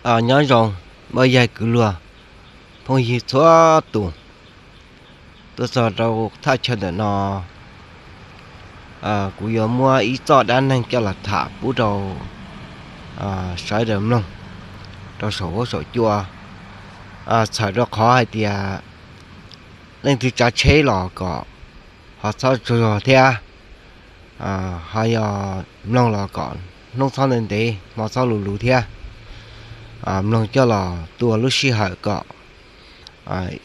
Nyob zoo, npaj yaig kwv luag, phooj ywg txhua tus, tuaj txog rau thaj chaw ntawm no, kuv yuav muab ib txoj dab neeg coj los tham pub rau sawv daws mloog rau saum huab saum cua, txhawm rau qhov hais tias leej twg tsav tsheb los kom ho txhob tsaug zog thiab, ho yog mloog los kom hnub txhob ntev ntev hmo txhob luv luv thiab, mloog coj los tua lub sij hawm kom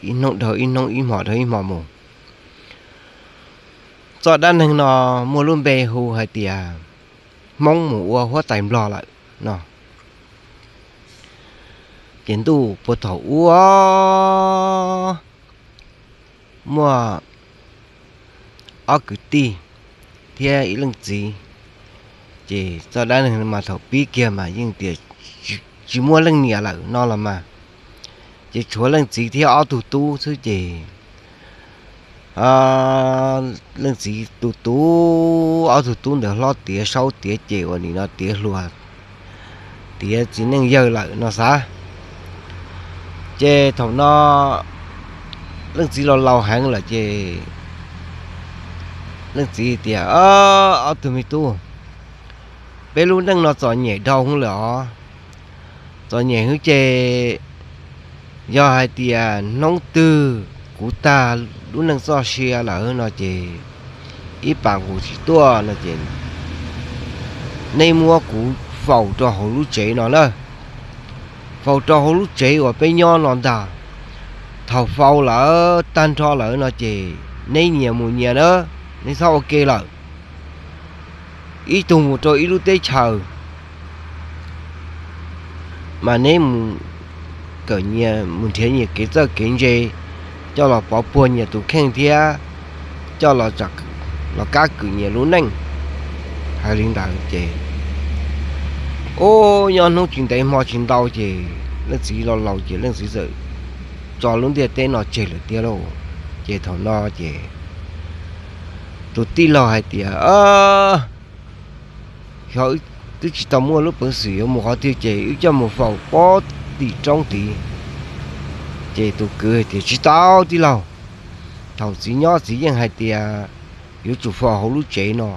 ib hnub dhau ib hnub, ib hmos dhau ib hmos mus. Txoj dab neeg no muaj lub npe hu hais tias Hmoob mus ua huab tais Nplog lawm no. Ces ntuj puag thaum ub, muaj ob kwv tij thiab ib leej txiv. Ces txoj dab neeg mas thaum pib kiag mas yeej tias tsis muaj leej niam lawm no los mas, ces tshuav leej txiv thiab ob tug tub xwb ces leej txiv tus tub, ob tug tub ntawd hlob tiav saub tiav ces uas nim no tiav hluas, tiav txiv neej yawg lawm no xav. Ces thaum no leej txiv laus laus heev lawm ces leej txiv tias, ob tug me tub, peb lub neej no txom nyem dhau lawm os. Txom nyem hwv ces yog hais tias hnub twg kuv tag lub neej txoj sia lawm no ces ib pas nqus tsis tuaj no ces nej muab kuv faus rau hauv lub tsev no na. Faus rau hauv lub tsev uas peb nyob no ntag. Thaum faus lawm tag nrho lawm no ces neb nyias mus nyias na, neb txhob ua ke lawm. Ib tug mus rau ib lub teb chaws, mas neb mus kawm nyias, mus nrhiav nyias kev txawj kev ntse, coj los pov puag nyias tus kheej thiab coj los kab kwm nyias lub neej. Hais li ntawd ces, ub, nyob hnub tsis ntev hmo tsis ntau ces leej txiv laus laus ces leej txiv txawm tso lub ntiaj teb no tseg lawm tiag lauj. Ces thaum no ces tus tij laug hais tias, xyov wb twb tsis tau muaj lub peev xwm yuav mus qhov twg ces wb coj mus faus pob tim roob tid. Ces tus kwv hais tias, tsis tau tij laug, thaum txiv nyob txiv yeej hais tias yuav tsum faus hauv lub tsev no,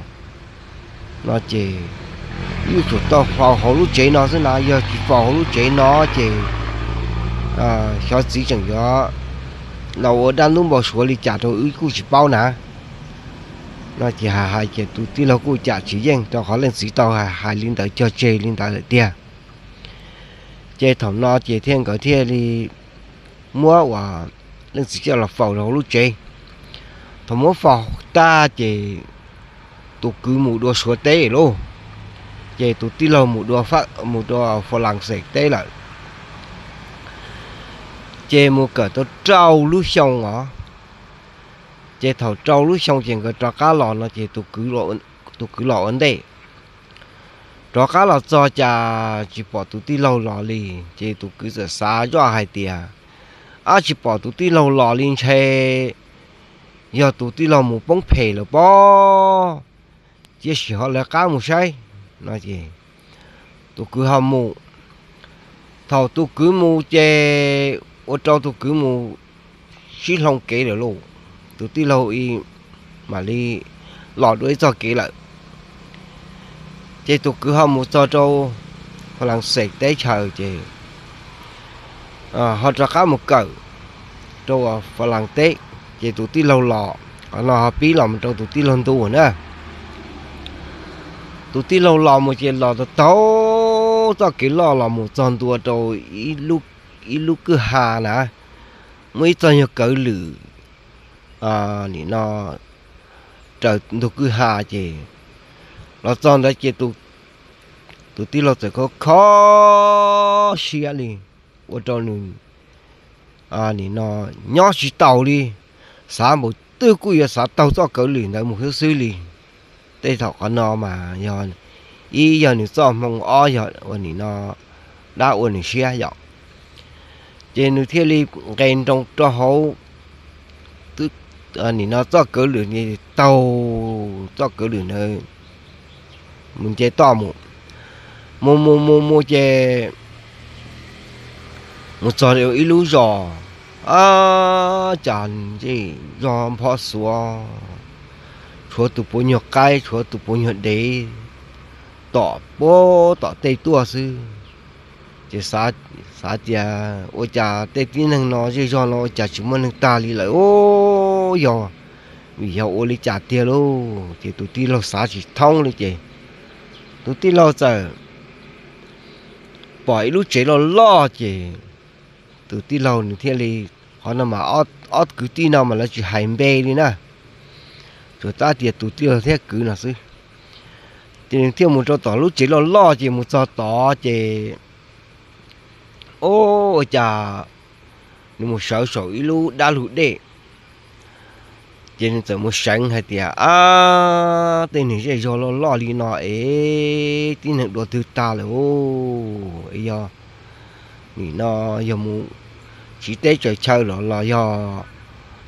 no ces yuav tsum tau faus hauv lub tsev no xwb na, yog tsis faus hauv lub tsev no ces xyov txiv tseem yuav los ua dab ntub npau suav li cas rau wb kuj tsis paub na. No ces hais hais ces tus tij laug kuj cam tsis yeej rau qhov leej txiv tau hais li ntawd cog tseg li ntawd lawm tiag. Ces thaum no ces thiaj nkawd thiaj li muab uas leej txiv coj los faus rau hauv lub tsev. Thaum muab faus tag ces tus kwv mus dua Suav teb lauj, ces tus tij laug mus dua, mus dua Fas Las Xes teb lawm. Ces mus kawm tau rau lub xyoo os. Ces thaum rau lub xyoo ces nkawd rov qab los no ces tus kwv los ua ntej. Rov qab los txog cas tsis pom tus tij laug los li, ces tus kwv txawm xav zoj hais tias, ab, tsis pom tus tij laug los li ntshe yog tus tij laug mus poob phem lawm pob, cia sim ho lawv qab mus saib, no ces tus kwv ho mus. Thaum tus kwv mus ces ua rau tus kwv mus sib hloov kev lawm lauj, tus tij laug mam li los dua ib txoj kev lawm. Ces tus kwv ho mus txog rau Fas Las Xes teb chaws ces ho rov qab mus kawm rau Fas Las teb, ces tus tij laug los, qhov no ho pib los mus rau tus tij laug ntu na. Tus tij laug los mus ces los tau txoj kev loj los mus txog ntua rau ib lub kwj ha na, muaj ib txoj nyuag kawv lwm nim no raws ntug kwj ha ces los txog ntawd ces tus tij laug txawm kho kho siab li, ua rau nws nim no nyob tsis taus li, xav npaum twg kuj yuav xav taug txoj kawv lwm ntawd mus xwb xwb li. Tej thaum qhov no mas yog, ib yog nws txoj hmoo, ob yog ua nim no dab ua nws siab yom. Ces nws thiaj li nqes nroos rau hauv nim no txoj kawv lwm, taug txoj kawv lwm ntawd mus nce toj mus, mus mus mus mus ces Mus txog ib lub zos, ab, cas zej zog npho xuav, tshuav tus puav nyuag qaib, tshuav tus puav nyuag dev tom puag tom tej tuaj xwb. Ces xav tias ua cas tej tib neeg no zej zog no ua cas tsis muaj neeg tag li lawm, yog vim yog ua li cas tiag lauj. Ces tus tij laug xav tsis thoob li ces tus tij laug txawm pom ib lub tsev loj loj ces tus tij laug nws thiaj li, qhov no mas ob kwv tij no mas lawv tsis hais npe li na, tsuas tab tias tus tij laug thiab kwv no xwb. Ces nws thiaj mus rau tom lub tsev loj loj ces mus txog tod ces, o, ua cas nws mus sawv saum ib lub dab lug dej. Ces nws txawm mus seev hais tias, ab, tej neeg zej zog loj loj li no es tib neeg dua twg tag lawm, yog nim no yog mus tsiv teb tsaws chaw los los yog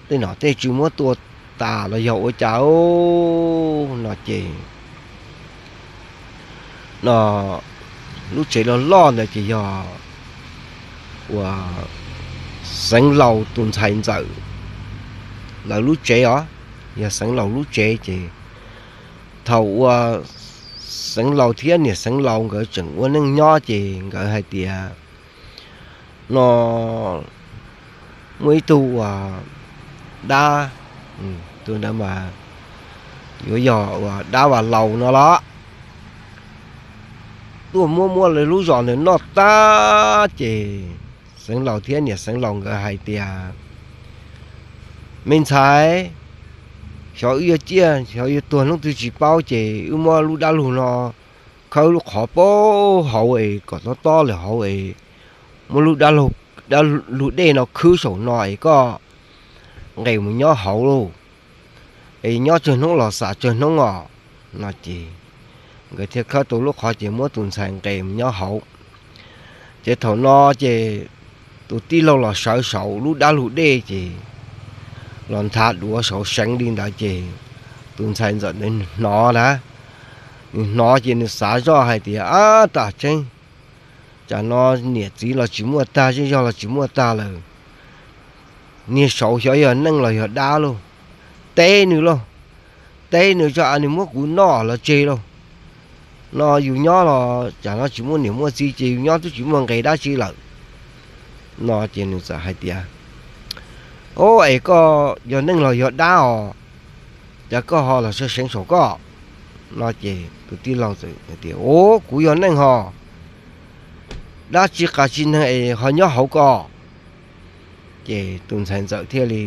tej nom tej tswv muab tua tas los yog ua cas no ces no lub tsev loj loj ntawd ces yog uas Xeev Laus tus ntxhais ntxawm lawv lub tsev os, yog Xeev Laus lub tsev ces thaum uas Xeev Laus thiab niam Xeev Laus nkawd tseem ua neej nyob ces nkawd hais tias no muaj ib tug uas dab, tus ntawd mas yuav yog uas dab Vas Laus no los tuaj muab muab lawv lub zos ntawd noj tag ces Xeev Laus thiab niam Xeev Laus nkawd hais tias, me ntxhais, xyov wb yuav ciaj xyov yuav tuag hnub twg tsis paub ces wb muab lub dab lug no khawb lub qhov puag hauv es kom tob tob lawm hauv es muab lub dab lug dej no khwb saum no es koj nqes mus nyob hauv lauj, es nyob tsawg hnub los xav tsawg hnub os. No ces nkawd thiaj khawb tau lub qhov ces muab tus ntxhais nqes mus nyob hauv. Ces thaum no ces tus tij laug los sawv saum lub dab lug dej ces los nthav duav saud seev li ntawd ces tus ntxhais ntxawm ntawd hnov na, nws hnov ces nws xav zoj hais tias, ab, tam tseeb, tsam no niam txiv los tsis muaj tag, zej zog los tsis muaj tag lawm, niag saud xyov yog neeg los yog dab lauj, teb nws lauj, teb nws tso a nws muab kuv noj los tseg lauj. No yus nyob los tsam no tsis muaj niam muaj txiv ces yus nyob twb tsis muaj nqe dab tsi lawm. No ces nws txawm hais tias, o, es koj yog neeg los yog dab os, cas koj ho los sawv seev saum koj? No ces tus tij laug txawm tias, o, kuv yog neeg hos, dab tsi qas tsi neeg es ho nyob hauv ko? Ces tus ntxhais ntxawm thiaj li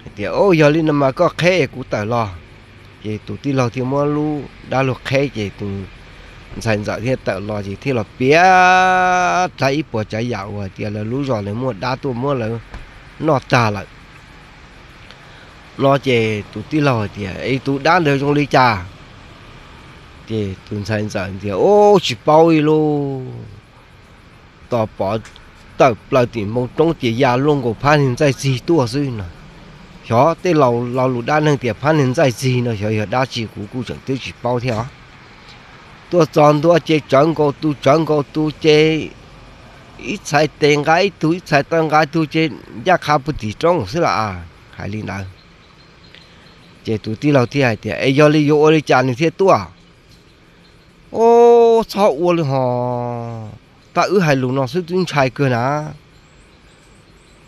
hais tias, o, yog li no mas koj qheb es kuv tawm los. Ces tus tij laug thiaj muab lub dab lug qheb ces tus ntxhais ntxawm thiaj tawm los ces thiaj los piav dlav ib puas tsav yam uas hais tias lawv lub zos ntawd muaj dab tuaj muab lawv noj tag lawm. No ces tus tij laug hais tias, es tus dab ntawd zoo li cas? Ces tus ntxhais ntxawm tias, o, tsis paub li lauj, tos pom tawm plaws tim npoo roob ces ya luaj nkaus phab niag ntxaij txig tuaj xwb no. Xyov tej laus lo lus dab neeg tias phab niag ntxaij txig no xyov yog dab tsi kuv kuj tseem twb tsis paub thiab os. Tuaj txog ntua ces tsawv nkaus tus tsawv nkaus tus ces ib txhais tes nqa ib tug ib txhais taw nqa ib tug ces ncaj qha puag tim roob xwb las. Hais li ntawd ces tus tij laug thiaj hais tias, es yog li yuav ua li cas nws thiaj tuaj? O, txhob ua li hos, tab wb hais lus no xwb twb ntshai kawg na.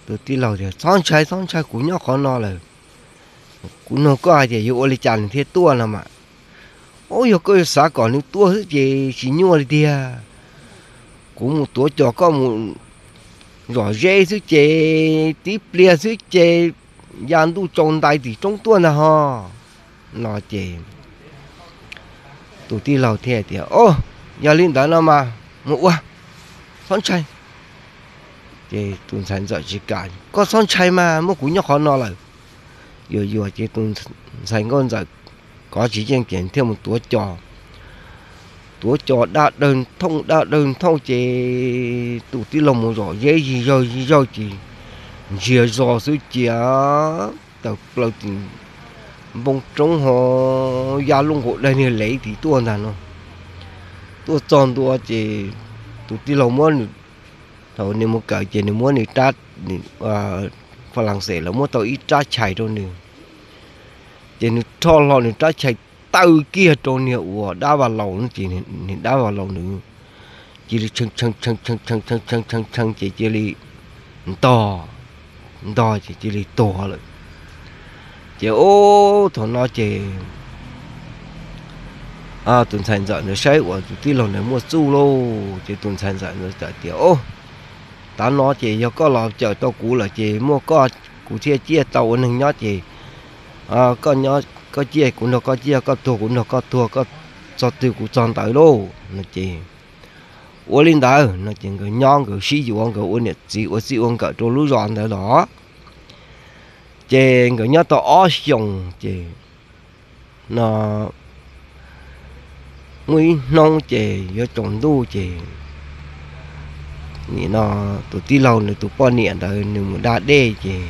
Tus tij laug tias, txhob ntshai txhob ntshai, kuv nyob qhov no lawm. Kuv nug koj hais tias yuav ua li cas nws thiaj tuaj no mas. O, yog koj yuav xav kom nws tuaj xwb ces tsis nyuaj li tiag. Kuv mus tuav cos koj mus zom zeb xwb ces tib pliag xwb ces ya ntuj tsaus ntais tim roob tuaj ntag ho. No ces tus tij laug thiaj tias, o, yog li ntawd no mas mus ua, txhob ntshai. Ces tus ntxhais ntxawm tsis kam, koj txhob ntshai mas, muab kuv nyob qhov no lawm. Yuam yuam ces tus ntxhais nkauj ntxawm kov tsis yeej ces thiaj mus tuav cos, tuav cos dab dawg thooj dab dawg thooj ces tus tij laug mus zom zeb zig zawg zig zawg ces ntsiag zog xwb cia tawm plaws tim npoo roob ho ya luaj nkaus daig niag lev tim tuaj ntag no. Tuaj txog ntua ces tus tij laug muab nws Thaum nws mus kawm ces nws muab nws rab, Falaxes lawv muab tau ib rab chais rau nws, ces nws rho hlo nws rab chais taw kiag rau niag uas dab Vas Laus no ces niag dab Vas Laus nws cia li tshee tshee tshee tshee tshee tshee tshee ces cia li ntog, ntog ces cia li tuag lawm. Ces ub thaum no ces tus ntxhais ntxawm ntawd saib uas tus tij laug ntawd muaj txuj lauj, ces tus ntxhais ntxawm ntawd txawm tias, Ub, tav no ces yog koj los cawm tau kuv lawm ces muaj koj kuv thiaj ciaj tau ua neeg nyob ces koj nyob koj ciaj kuv nrog koj ciaj, koj tuag kuv nrog koj tuag, koj txog twg kuv txog ntawd lauj no ces ua li ntawd no ces nkawd nyob nkawd sib yuav nkawd ua niam txiv ua txij ua nkawm rau lub zos ntawd los. Ces nkawd nyob tau ob xyoos ces no muaj ib hnub ces yuav tsaus ntuj ces nim no tus tij laug nws tus poj niam ntawd nws mus da dej ces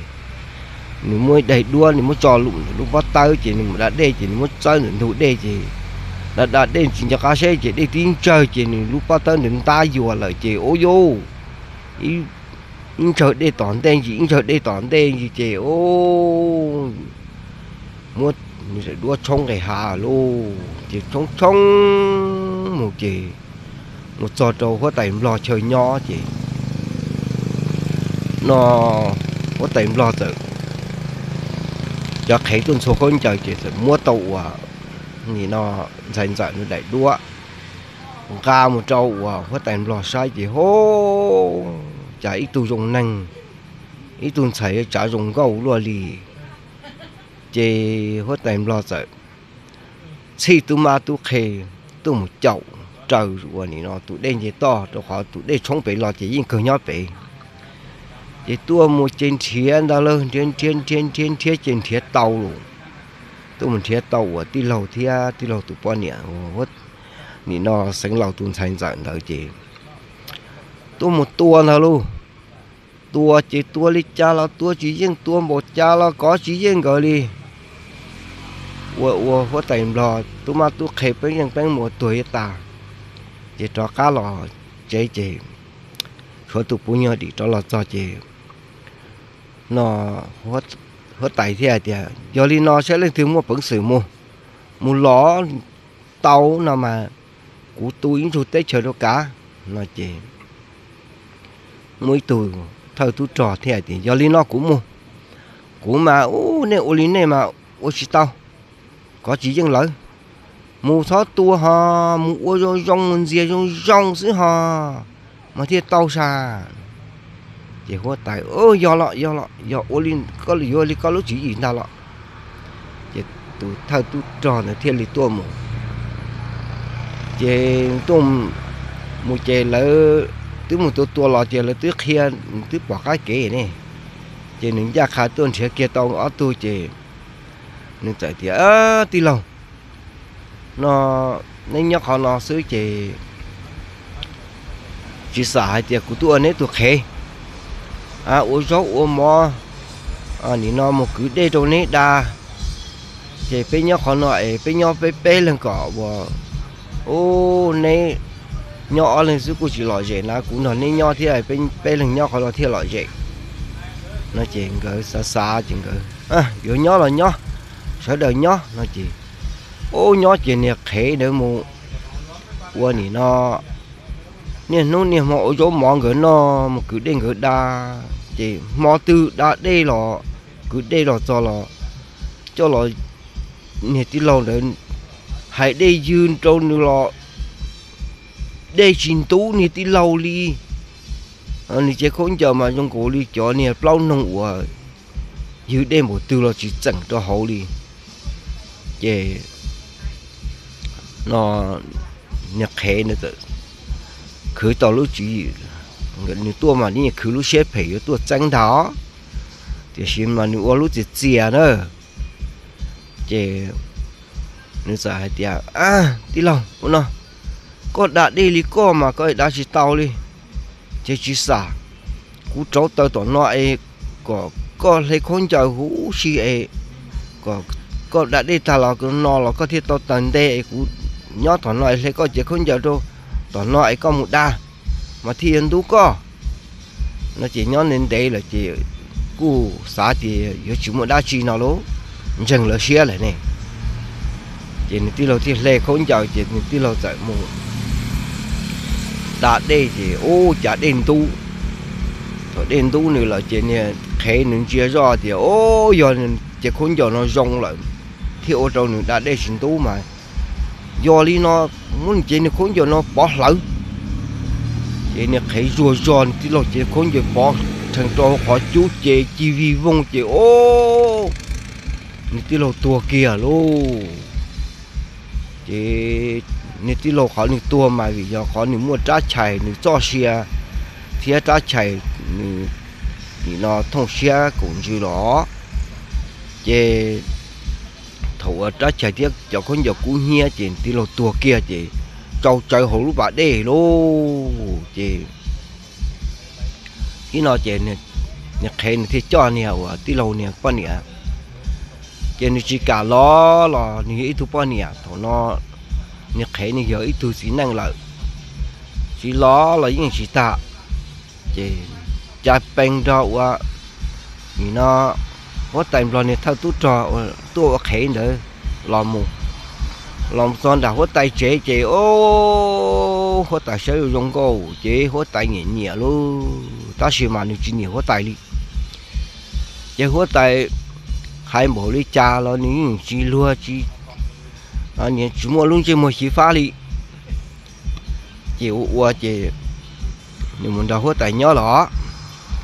nws muab daim duab nws muab tso lub pob tawb ces nws mus da dej ces nws muab txawb ntawm ntug dej ces da da dej tsis nco qab saib ces dej tib ntsawg ces nws lub pob tawb ntawd ntab yuas lawm ces ub yuj, ib ntsawg dej tom ntej ntsis ib ntsawg dej tom ntej ntsis ces ub, muab nws daim duab tshoob nqis hav lauj ces tshoob tshoob mus ces mus txog rau huab tais nplog chaw nyob ces no huab tais nplog txawm cov qhev tuaj ntxhua khaub ncaws ces txawm muab tau uas nim no ntxhais ntxawm nws daim duab nqa mus rau uas huab tais nplog saib ces hub, cas ib tug zoo neeg, ib tug ntxhais tsav zoo nkauj luaj li. Ces huab tais nplog txawm txhij tub mab tub qhe tuaj mus caum raws uas nim no tus dej nce toj rau qhov tus dej tshoob pem los ces yeej kawg nyob pem. Ces tuaj mus ces nrhiav ntawd lawm nrhiav nrhiav nrhiav nrhiav nrhiav ces nrhiav tau lawm. Tuaj mus nrhiav tau uas tij laug thiab tij laug tus poj niam nim no xeev laus tus ntxhais ntxawm ntawd ces tuaj mus tua ntag lauj. Tua ces tua li cas los tua tsis yeej, tua npaum cas los kov tsis yeej nkawd li. Ua ua huab tais nplog tub mab tub qhe peb yeej peb mus ua tuag ib tas. Ces rov qab los tsev ces tshuav tus puv nyuag dim rov los txog ces no huab tais thiaj hais tias yog li no saib leej twg muaj peev xwm mus, mus los tau no mas kuv tu ib ntsug teb chaws rau kav no ces muaj ib tug thawj tub rog thiaj hais tias yog li no kuv mus, kuv mas ub nej ua li nej mas ua tsis tau, kov tsis yeej lawv. Mus txhob tua ho, mus ua zoo zoo mus ntxias zoo zoo xwb ho mas thiaj tau sas. Ces huab tais yog los yog los yog ua li koj lub tswv yim ntag los. Ces tus thawj tub rog ntawd thiaj li tuaj mus. Ces tuaj mus ces lawv twb mus tua tua los ces lawv twb qhia, twb pom qab kev ne. Ces nws ncaj qha tuaj nrhiav kiag tau ob tug ces nws txawm tias tij laug, no neb nyob qhov no xwb ces tsis xam hais tias kuv tuaj ua neb tus qhev ua zaub ua mov, nim no mus kwv dej rau neb da. Ces peb nyob qhov no es peb nyob peb peb leeg kom ua, ub neb nyob ob leeg xwb kuj tsis lom zem na, kuv nrog neb nyob thiab peb peb leeg nyob qhov no thiaj lom zem no. Ces nkawd xav xav ces nkawd yuav nyob los nyob, sawv daws nyob no ces ub nyob ces niag qhev ntawd mus ua nim no niaj hnub niaj hmo ua zaub mov nkawd noj mus kwv dej nkawd da. Ces hmo twg da dej los kwv dej los txog los coj los niag tij laug ntawd hais dej ywg rau nws los dej tsis ntub niag tij laug li. Nws cev khaub ncaws mas zoo nkaus li cov niag plaub noog uas ywg dej npaum twg los tsis txeem rau hauv li. Ces no niag qhev nws txawm khwv tau lub tswv yim, nws tuaj mas nws khwv lub siab phem yuav tuaj txeeb ntag, tiam sis mas nws ua lub txias txias na. Ces nws txawm hais tias tij laug ua no, koj da dej li koj mas koj da tsis tau li. Ces tsis xam, kuv rauv taws tom no es kom koj hle khaub ncaws huv si es kom koj da dej tag los no los koj thiaj tau taws nte es kuv nyob tom no es hle koj cev khaub ncaws rau tom no es koj mus da mas thiaj yuav ntub koj. no ces nyob ntev ntev lawm ces kuj xav tias yuav tsis muaj dab tsi no lauj, ntseeg lawv siab lawm ne. Ces nws tij laug thiaj hle khaub ncaws ces nws tij laug txawm mus da dej ces ub cas dej ntub. Thaum dej ntub nws lawm ces niag qhev nws ntsia zoj tias ub yog ces khaub ncaws no zoo lawm thiaj ua rau nws da dej tsis ntub mas yog li no muab nws cev nws khaub ncaws no pov hlawv. Ces niag qhev zuag zog nws tij laug cev khaub ncaws pov rhees rau qhov cub ces ci vij voog ces ub nws tij laug tuag kiag lauj. Ces nws tij laug qhov nws tuag mas vim yog qhov nws muaj rab chais nws txoj sia thiab rab chais nws nim no thooj siab kaum ntsws los ces thaum uas rab chais thiab cov khaub ncaws kub hnyiab ces tij laug tuag kiag ces tsau tsawv hauv lub pas dej lauj. Ces ib no ces niag qhev nws thiaj coj niag uas tij laug niag poj niam, ces nws tsis kam los los nws yog ib tug poj niam thaum no, niag qhev nws yog ib tug txiv neej lawm, tsis los los yeej tsis tag. Ces cas pees nrog ua nim no huab tais nplog niag thawj tub rog tuaj ua qhev ntawd los mus, los txog nram huab tais tsev ces ub huab tais saib zoo nkauj ces huab tais nyiam nyiam lauj, tab sis mas nws tsis nyiam huab tais li. Ces huab tais hais npaum li cas los nws yeej tsis luag tsis, tsis muaj lub ntsej muag xyiv fab li. Ces ua ua ces nws mus nrog huab tais nyob los,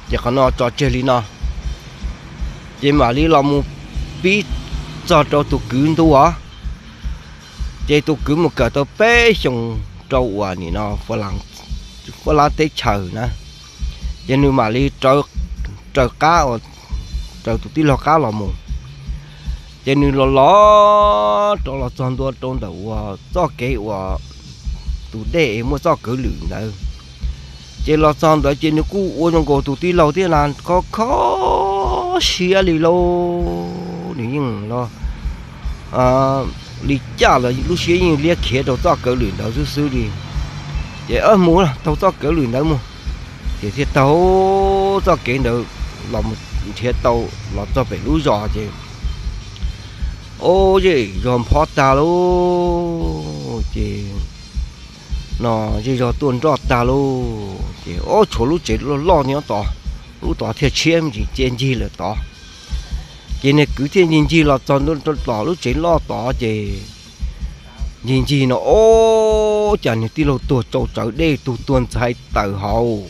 ces qhov no tso tseg li no, ces mam li los mus pib txog rau tus kwv ntu os. Ces tus kwv mus kawm tau peb xyoos rau uas nim no Faj Lab teb chaws na, ces nws mam li raws qab, raws tus tij laug qab los mus. Ces nws los los rau los txog ntua rau ntawm uas txoj kev uas tus dej es muaj txoj kawv lwm ntawd. Ces los txog ntawd ces nws kuj ua zoo nkaus tus tij laug thiab na, kho kho siab li lauj. Nws yeej los li cas los lub siab yeej liab khiav rau txoj kawv lwm ntawd xwb xwb li. Ces mus taug txoj kawv lwm ntawd mus, ces thiaj taug txoj kev ntawd los nrhiav tau los txog pem lub zos ces ub zej zog nphob tag lauj. Ces no zej zog tuaj nroj tag lauj, ces ub tshuav lub tsev loj loj nyob tod, lub tod thiaj tshiab me ntsis cia ncig lawm tod. Ces niag kwv thiaj ncig ncig los txog ntua tom lub tsev loj tod ces ncig ncig no ub cas niag tij laug tuag tsau tsawv dej tug tuag ntxhais tawm hauv.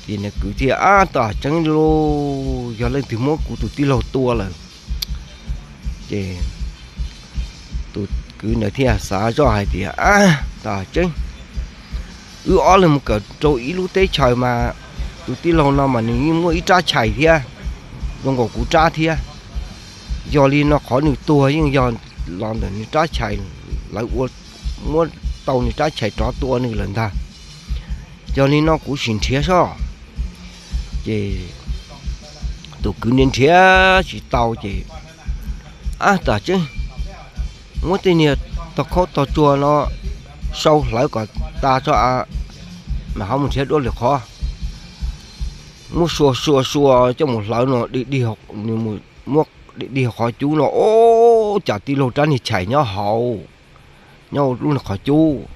Ces niag kwv thiaj ab tas tseeb lauj, yog leej twg muab kuv tus tij laug tua lawm. Ces tus kwv ntawd thiaj xav zoj hais tias ab tas tseeb, wb ob leeg mus kawm rau ib lub teb chaws mas tus tij laug no mas nws yeej muaj ib rab chais thiab, zoo nkaus kuv rab thiab. Yog li no qhov nws tuag yeej yog los ntawm nws rab chais, lawv ua muab tau nws rab chais rov tua nws lawm ntag. Yog li no kuv sim nrhiav sob. Ces tus kwv nrhiav nrhiav tsis tau ces ab tas tseeb, muab tej niag tog khaub tog tsuag no sau hlawv kom tas tso a, mas ho mus nrhiav dua lwm qhov. Muab sua sua sua coj mus hlawv no dig dig, nws mus muab dig dig qhov cub no ub cas tij laug rab niag chais nyob hauv, nyob lub qhov cub.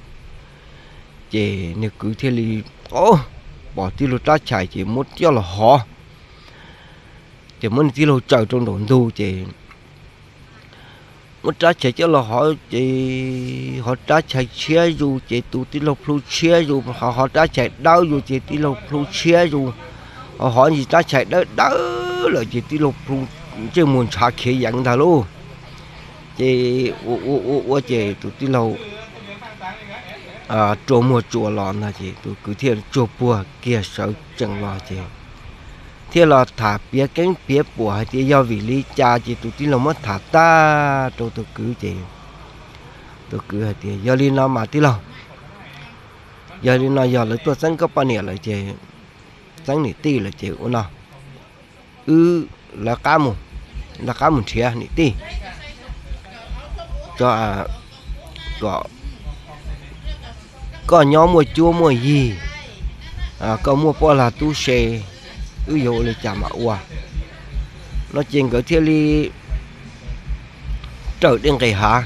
Ces niag kwv thiaj li pom tij laug rab chais ces muab coj los hov. Ces muab niag tij laug tsaws rau nraum ntug ces muab rab chais coj los hov ces hov rab chais tshiab zus ces tus tij laug plhu tshiab zus, hov rab chais dawb zus ces tij laug plhu tshiab zus, hov ntsis rab chais dawb dawb lawm ces tij laug plhu ntsej muag ntshav khiav yeev ntag lauj. Ces ua ua ua ua ces tus tij laug rua muag tsuas los ntag ces tus kwv thiaj tsuag puag kiag sawv tsees los ces thiaj los tham piav keeb piav puam hais tias yog vim li cas ces tus tij laug muab tham tag rau tus kwv ces tus kwv hais tias yog li no mas tij laug, yog li no yog lawv tuaj txeeb koj poj niam lawm ces txeeb niam tij lawm ces ua no, wb lawv qab mus, lawv qab mus nrhiav niam tij, kom koj nyob muaj cuab muaj yig, koj muaj poj lag tub se, wb yuav ua li cas mam ua? No ces nkawd thiaj li raws dej nqes hav,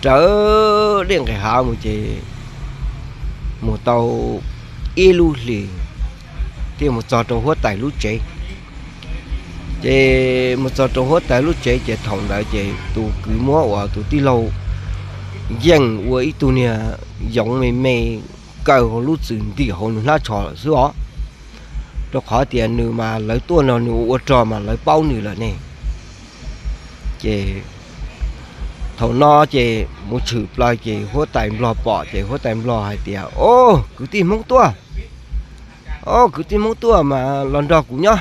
raws dej nqes hav mus ces mus tau ib lub hlis thiaj mus txog rau huab tais lub tsev. Ces mus txog rau huab tais lub tsev ces thaum ntawd ces tus kwv muab uas tus tij laug yeej ua ib tug niag yoov me me kaw hauv lub txwm ntim hauv nws hnab tsho lawm xwb os. Rau qhov tias nws mas lawv tuaj no nws ua ua rog mas lawv paub nws lawm ne. Ces thaum no ces mus tshwm plaws ces huab tais nplog pom ces huab tais nplog hais tias, Au, kwv tij Hmoob tuaj! Au, kwv tij Hmoob tuaj mas los nrog kuv nyob,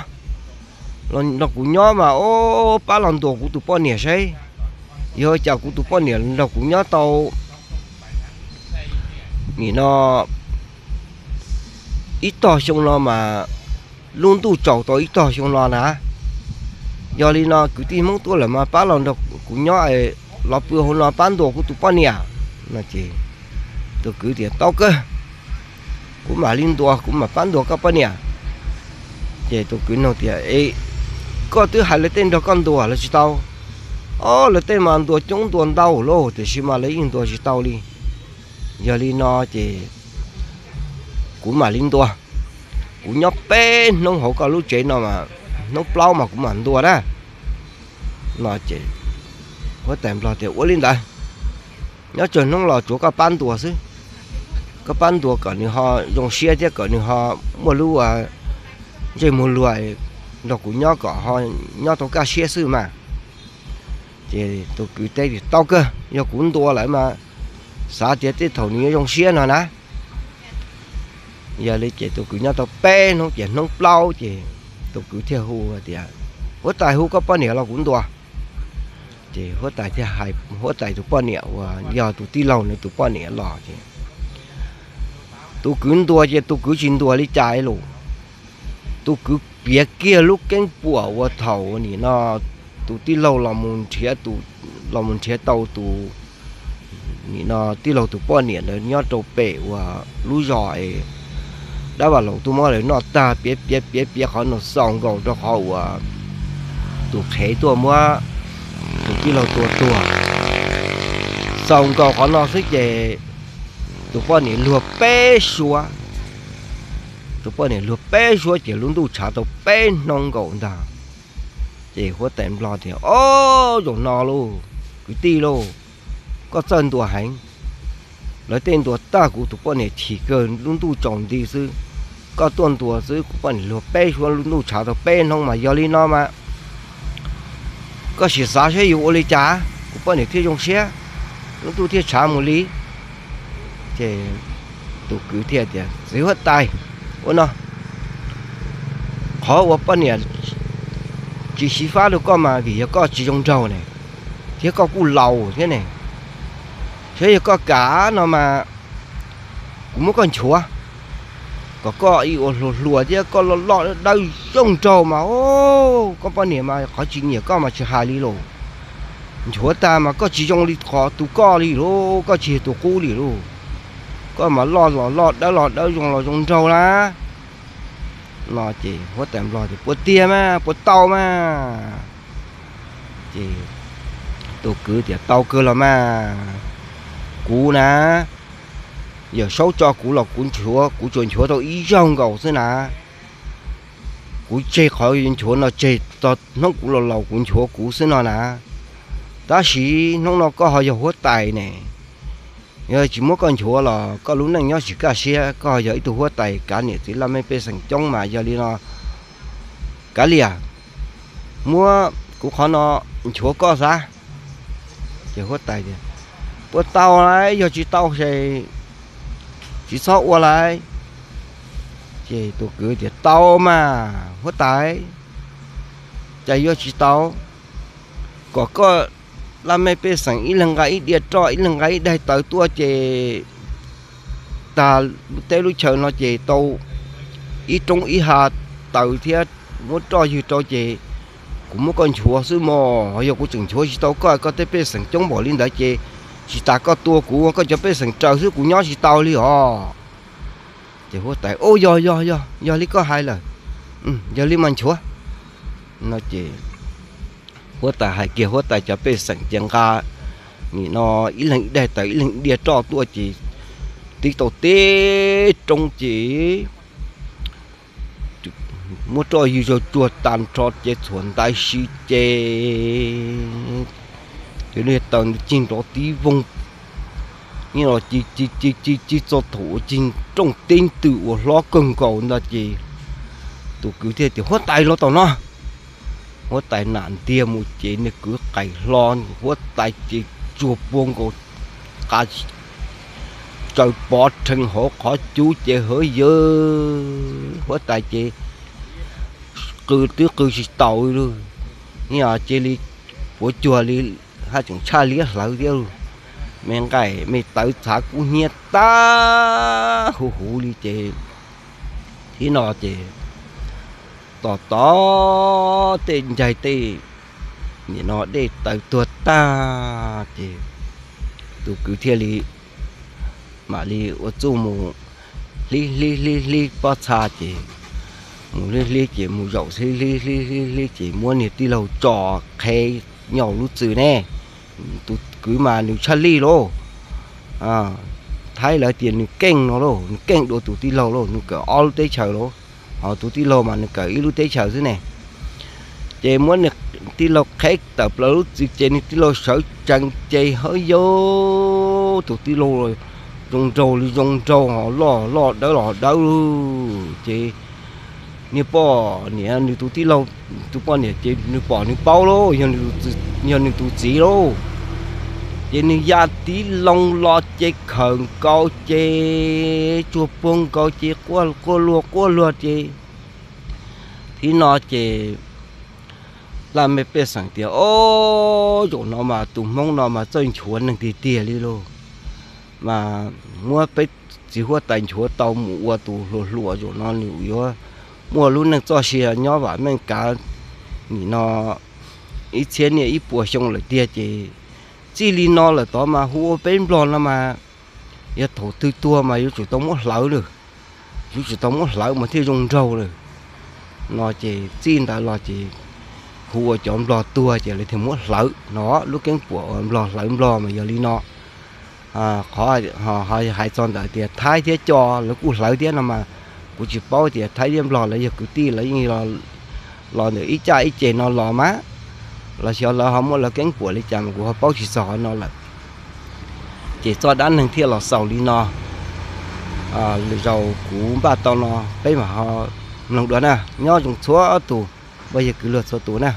los nrog kuv nyob mas, au, pab los ntuas kuv tus poj niam saib. Yog cas kuv tus poj niam nrog kuv nyob tau nim no ib tog xyoo no mas lub ntuj tsaus tau ib tog xyoo no na. Yog li no kwv tij Hmoob tuaj lawm mas pab los nrog kuv nyob, los pw hauv no pab ntuas kuv tus poj niam. No ces tus kwv tias, Tau kawg, kuv mam li ntuas, kuv mam pab ntuas koj poj niam. Ces tus kwv nug tias, E, koj twb hais lawv tej nrog koj ntuas los tsis tau? Au, lawv tej mas ntuas coob ntuas ntau lauj, tiam sis mas lawv yeej ntuas tsis tau li. Yog li no ces kuv mam li ntuas. Kuv nyob peb hnub hauv koj lub tsev no mas hnub plaub mas kuv mam ntuas na. No ces huab tais nplog tias, Ua li ntawd, nyob tsawg hnub los tsuav koj pab ntuas xwb. Koj pab ntuas kom nws ho zoo siab thiab kom nws ho muaj lub ntsej muag luag nrog kuv nyob kom ho nyob tau kaj siab xwb mas. Ces tus kwv teb tias, Tau kawg, yog kuv ntuas lawm mas xav tias tej thaum nws yuav zoo siab no na. Yog li ces tus kwv nyob tau peb hnub ces hnub plaub ces tus kwv thiaj hu tias, Huab tais, hu koj poj niam los kuv ntuas. Ces huab tais thiaj hais huab tais tus poj niam uas yog tus tij laug nws tus poj niam los ces tus kwv ntuas ces tus kwv tsis ntuas li cas lus. Tus kwv piav kiag lub keeb puam uas thaum nim no tus tij laug los mus nrhiav tau tus nim no tij laug tus poj niam ntawd nyob rau pem uas lub zos es dab vam laus tuaj muab lawv noj tag, piav piav piav piav qhov no xaus nkaus rau qhov uas tus qhev tuaj muab tus tij laug tua tuag. Xaus nkaus qhov no xwb ces tus poj niam luag peb suab, tus poj niam luag peb suab ces lub ntuj tshav tau peb hnub nkaus ntag. Ces huab tais nplog tias, Ob, zaum no lauj, kwv tij lauj, koj txawj ntuas heev. Lawv tej ntuas tag kuv tus poj niam chim kawg, lub ntuj tsaus nti xwb, koj tuaj ntuas xwb kuv poj niam luag peb suab lub ntuj tshav tau peb hnub mas yog li no mas koj sim xav saib yuav ua li cas kuv poj niam thiaj zoo siab, lub ntuj thiaj tshav mus li. Ces tus kwv thiaj tias, Txiv huab tais, ua no, qhov uas poj niam tsis xyiv fab rau koj mas vim yog koj tsis zoo nraug ne, thiab koj kuj laus thiab ne. Saib yog koj kam no mas kuv muab koj nchuav, kom koj ib ua hluas hluas thiab koj loj loj dawb zoo nraug mas, koj poj niam mas qhov tsis nyiam koj mas tsis hais li lauj. Nchuav tag mas koj tsis zoo li qhov tus koj li lauj, koj tsis yog tus qub li lauj. Koj mas loj los loj, dawb los dawb, zoo los zoo nraug na. No ces huab tais nplog tias, Puas tiag mas, puas tau mas? Ces tus kwv tias, Tau kawg los mas. Kuv na, Yawm Saub tso kuv los kuv nchuav, kuv tsuas nchuav tau ib zaug nkaus xwb na. Kuv tseg qhov nchuav no tseg txog hnub kuv laus laus kuv nchuav kuv xwb no na. Tab sis hnub no koj ho yog huab tais ne, yog tsis muab koj nchuav los koj lub neej nyob tsis kaj siab. Koj ho yog ib tug huab tais kav niam txiv laj mej pej xeem coob mas yog li no kav liam, muab kuv qhov no nchuav koj xav. Ces huab tais tias, Puas tau lauj? Yog tsis tau ces tsis txhob ua lauj. Ces tus kwv tias, Tau mas huab tais, cas yuav tsis tau? Kom koj laj mej pej xeem ib leeg nqa ib diav roj, ib leeg nqa ib daig taws tuaj ces tag teb lub chaw no ces tau ib roob ib ha taws thiab muab roj ywg rau ces kuv muab koj nchuav xwb mog. Yog kuv tseem nchuav tsis tau koj, koj tej pej xeem coob npaum li ntawd ces tsis tas koj tua kuv, koj cov pej xeem raws xwb kuv nyob tsis tau li os. Ces huab tais, Au, yog yog yog, yog li koj hais lawm, yog li mas nchuav. No ces huab tais hais kiag huab tais cov pej xeem ces nqa nim no ib leeg ib daim tawv ib leeg ib diav roj tuaj ces tib tau teb roob ces muab roj ywg zog tsuag tag nrho ces txhuam ntais si ces cov niag tawv ntawd cig nrov tib voog, ib los ci ci ci ci txog thaum uas cig rooj teb ntws uas hlob kawg nkaus ntag ces tus kwv thiaj tias, Huab tais, los tom no. Huab tais nam ntiag mus ces nws kwv qais hlo, huab tais ces tsuag puag nkaus qa tsaws pov rhees hauv qhov cub ces hawv yawg huab tais ces qw twb qw tsis taus li, cia li puav cuag li haj tseem tshaj liab hlawv thiab lauj. Me nqaim me tawv txhav kub hnyiab tag huv huv li ces thib no ces tos tos tej ncaig tej nim no dej tawv tuag tag ces tus kwv thiaj li mam li ua txuj mus hlib hlib hlib hlib pob txha ces mus hlib hlib ces mus zaum hlib hlib hlib hlib hlib ces muab niag tij laug tso qheb nyob lub txwm ne. Tus kwv mas nws tshaj lij lauj. Thaib lawv tias nws keej no lauj, nws keej dua tus tij laug lauj, nws kawm ob lub teb chaws lauj, ho tus tij laug mas nws kawm ib lub teb chaws xwb ne. Ces muab nws tij laug qheb tawm plaws lub txwm ces nws tij laug sawv tsees ces hawb yawg tus tij laug zoo nraug li zoo nraug, ho loj loj dawb los dawb lauj ces niag poj niam nws tus tij laug, tus poj niam ces nws pom nws paub lauj, yog nws tus txiv lauj. Ces nws ya tib loo los ces khawm nkaus ces tsuag puag nkaus ces quaj quaj luag quaj luag ces thib no ces laj mej pej xeem tias, Ob, zaum no mas tus Hmoob no mas txawj nchuav neeg tiag tiag li lauj. Mas muab peb txiv huab tais nchuav tau mus ua tus hluas hluas, zaum no nws yuav muaj lub neej txoj sia nyob vam meej kav nim no ib txhiab niaj ib puas xyoo lawm tiag ces txij li no lawm tod mas hu ua peb nplog no mas yog thaum twg tuag mas yuav tsum tau muab hlawv lawm, yuav tsum tau muab hlawv mas thiaj zoo nraug lawm. No ces txij ntawd los ces hu ua cov nplog tuag ces lawv thiaj muab hlawv no, lub keeb puam uas nplog hlawv nplog mas yog li no. Qhov hais txog ntawm tias Thaib thiab Co lawv kuj hlawv thiab no mas kuv tsis paub tias Thaib thiab Nplog lawv yog kwv tij lawv yeej los ntawm ib caj ib ceg no los mas, los xyov lawv ho muaj lawv keeb puam li cas mas kuv ho paub tsis txog qhov no lawm. Ces txoj dab neeg thiaj los xaus li no. Lwm zaus kuv npaj tau no peb mam ho mloog dua na. Nyob zoo txhua tus, npawg yawg kwv luag txhua tus na.